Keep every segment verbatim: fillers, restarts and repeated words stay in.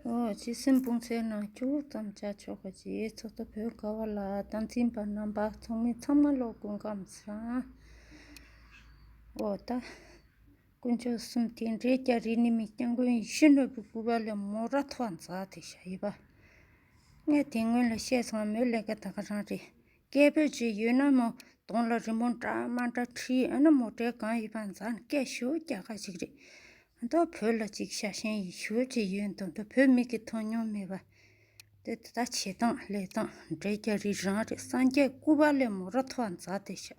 ཨོ། ཅི་སེམས་སྤུངས་ཚེ་ན་ཅུང་ཙམ་བྱ་ཆོག་ག་ཅི་ཚོགས་ཐོག་བོད་ཁ་བ་ལ་དམ་འཛིན་པ་རྣམ་པ་ཚོགས་མི་ཚང་མ་ལོ་སྐུ་ཁམས་བཟང་། ཨོ་ད། དཀོན་མཆོག་གསུམ་དེ་འདྲའི་རྒྱ་རི་ནི་མི་སྐྱབས་མགོན་ཡེ་ཤེས་ནོར་བུའི་སྐུ་པར་ལས་མོ་ར་ཐོག་འཛག་དེ་བཞག་ཡོད་པ། ངས་དེ་སྔོན་ལ་བཤད་སོང་། མོའི་ལས་ཀ་ད་ག་རང་རེད། སྐད་འབོད་ཅིག་ཡོད་ན་མོ་གདོང་ལ་རི་མོ་འདྲ་མ་འདྲ་བྲིས། ཨ་ན་མོ་ཊའི་སྒང་ཡོད་པ་འཛག་ནས་སྐད་ཞུ་རྒྱག་ག་ཞིག་རེད། ད་བོད་ལ་ཅིག་ཤ་ཞེན་ཡི་ཞུ་ཅིག་ཡོད་འདུག་འདུག་བོད་མི་གི་མཐོང་མྱོང་མེད་པ། དེ་ད་བྱེད་སྟངས་ལས་སྟངས་འདྲེ་རྒྱ་རི་རང་རེད། སངས་རྒྱས་སྐུ་པར་ལས་མོ་ར་ཐོག་འཛག་དེ་བཞག་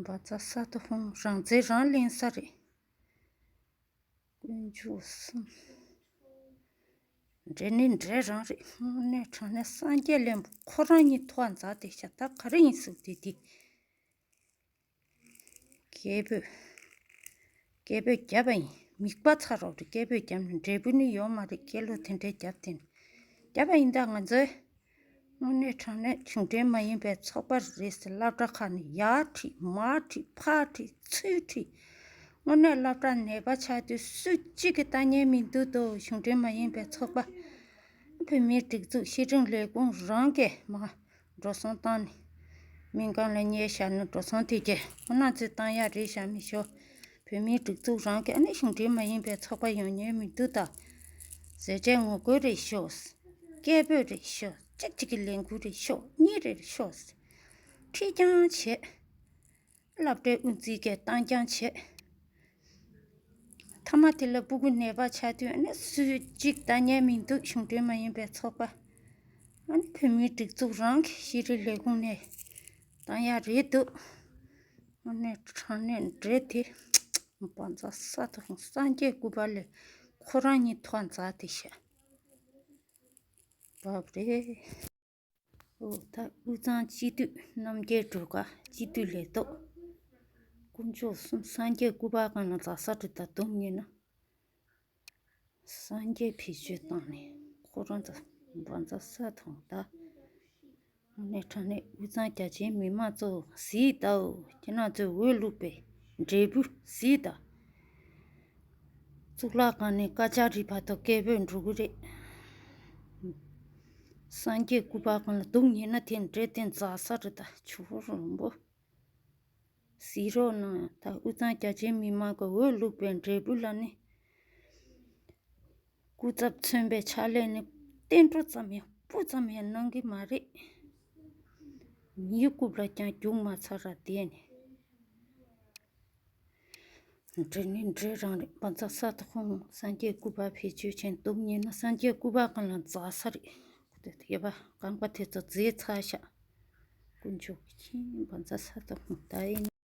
བཛྲ་ས་ཏྭ་ཧཱུྃ། རང་བཙན་རང་ལེན་ས་རེད། དཀོན་མཆོག་གསུམ། འདྲེ་ནི་འདྲེ་རང་རེད། དངོས་གནས་དྲང་གནས་སངས་རྒྱས་ལས་ཁོ་རང་ཉིད་ཐོག་འཛག་དེ་བཞག་ད་ག་རེ་ཡིན་ཟེར་དེ་དེ། སྐད་འབོད། སྐད་འབོད་བརྒྱབ་པ་ཡིན། མིད་པ་ཚ་རོགས་རེད། སྐད་འབོད་བརྒྱབ་ནས་འབྲས་བུ་ནི་ཡོད་མ་རེད། སྐད་ལོ་དེ་འདྲའི་བརྒྱབ་དེ་ནས་བརྒྱབ་པ་ཡིན། ད་ང་ཚོའི་དངོས་གནས་དྲང་གནས་གཞུང་འབྲེལ་མ་ཡིན་པའི་ཚོགས་པ་རེད་ཟེར་སློབ་གྲྭ་ཁག་ནས་ཡར་ཁྲིད་མར་ཁྲིད་ཕར་ཁྲིད་ཚུར་ཁྲིད། དངོས་གནས་སློབ་གྲྭ་ནད་པ་ཆགས་དུས་སུ་གཅིག་གིས་ལྟ་མཁན་མི་འདུག་དོ། གཞུང་འབྲེལ་མ་ཡིན་པའི་ཚོགས་པ། བོད་མིའི་སྒྲིག་འཛུགས་ཤེས་ལྡན་ལས་ཁུངས་རང་གིས་མར་འགྲོ་སོང་བཏང་ནས། སྨན་ཁང་ལ་ཉལ་བཞག་ན་འགྲོ་སོང་དེ་གྱད་ཁོ་ན་ཚོས་བཏང་ཡག་རེད་བཞག་མི་ཤོག་བོད་མིའི་སྒྲིག་འཛུགས་རང་གིས་ཨ་ནི་གཞུང་འབྲེལ་མ་ཡིན་པའི་ཚོགས་པ་ཡོང་མཁན་མི་འདུག་ད། ཟས་བཅད་ངོ་རྒོལ་རེད་ཤོག་སྐད་འབོད་རེད་ཤོག་གཅིག་གཅིག་གི་ལས་འགུལ་རེད་ཤོག་གཉིས་རེད་ཤོག་ཁྲིད་རྐྱང་བྱེད། སློབ་གྲྭའི་དབུ་འཛིན་གྱིས་བཏང་རྐྱང་བྱེད། མཐའ་མ་དེ་ལ་སྤུ་གུ་ནད་པ་ཆགས་དུས་ཨ་ནི་སུས་གཅིག་ལྟ་མཁན་མི་འདུག་གཞུང་འབྲེལ་མ་ཡིན་པའི་ཚོགས་པ། ཨ་ནི་བོད་མིའི་སྒྲིག་འཛུགས་རང་གི་ཤེས་རིག་ལས་ཁུངས་ནས་བཏང་ཡག་རེད་འདུག་དངོས་གནས་དྲང་གནས་འདྲེ་དེ། བཛྲ་ས་ཏྭ་ཧཱུྃ། སངས་རྒྱས་སྐུ་པར་ལས་ཁོ་རང་ཉིད་ཐོག་འཛག་དེ་བཞག་བབ་རེད། ཨོ་ད་དབུས་གཙང་སྤྱི་འཐུས་རྣམ་རྒྱལ་སྒྲོལ་དཀར་སྤྱི་འཐུས་ལས་ཐོག་དཀོན་མཆོག་གསུམ། སངས་རྒྱས་སྐུ་པར་སྒང་ལ་འཛག་ས་རེད། ད་སྡུག་བསྔལ་ན། སངས་རྒྱས་བེད་སྤྱོད་བཏང་ནས་ཁོ་རང་ཚོ་བཛྲ་ས་ཏྭ་ཧཱུྃ་ད། དངོས་གནས་དྲང་གནས་དབུས་གཙང་རྒྱ་ཆེའི་མི་མང་ཚོ་གཟིགས་དང་། ཁྱེད་རང་ཚོས་འོས་བླུགས་པའི་འབྲས་བུ་གཟིགས་དང་། གཙུག་ལག་ཁང་ནས་ཀ་ཅཱ་རི་བར་དུ་སྐད་འབོད་འགྲོ་གི་རེད། སངས་རྒྱས་སྐུ་པར་སྒང་ལ་སྡུག་བསྔལ་ན་དེ་འདྲའི་དེ་འཛག་ས་རེད། ད་ཆུ་བོ་རོང་པོ། གཟིགས་རོགས་གནང་། ད་དབུས་གཙང་རྒྱ་ཆེའི་མི་མང་གི་འོས་བླུགས་པའི་འབྲས་བུ་ལ་ནི། སྐུ་ཚབ་མཚོན་པའི་ཕྱག་ལས་ནི་བསྟན་འགྲོ་ཙམ་ཡང་སྤུ་ཙམ་ཡང་གནང་གི་མ་རེད། མིའི་རྐུབ་ལ་ཀྱང་རྒྱུག་མ་ཚར་ར་བསྡད་ནས། འདྲེ་ནི་འདྲེ་རང་རེད། བཛྲ་ས་ཏྭ་ཧཱུྃ། སངས་རྒྱས་སྐུ་པར་བེད་སྤྱོད་བྱས་སྡུག་བསྔལ་ན་སངས་རྒྱས་སྐུ་པར་སྒང་ལ་འཛག་ས་རེད། ཡོད་པ་རྐང་པ་དེ་ཚོ་བརྫེས་ཚར་ཤག་དཀོན་མཆོག་གི་ཁྱིམ་བཛྲ་ས་ཏྭ་ཧཱུྃ། ད་ཡིན།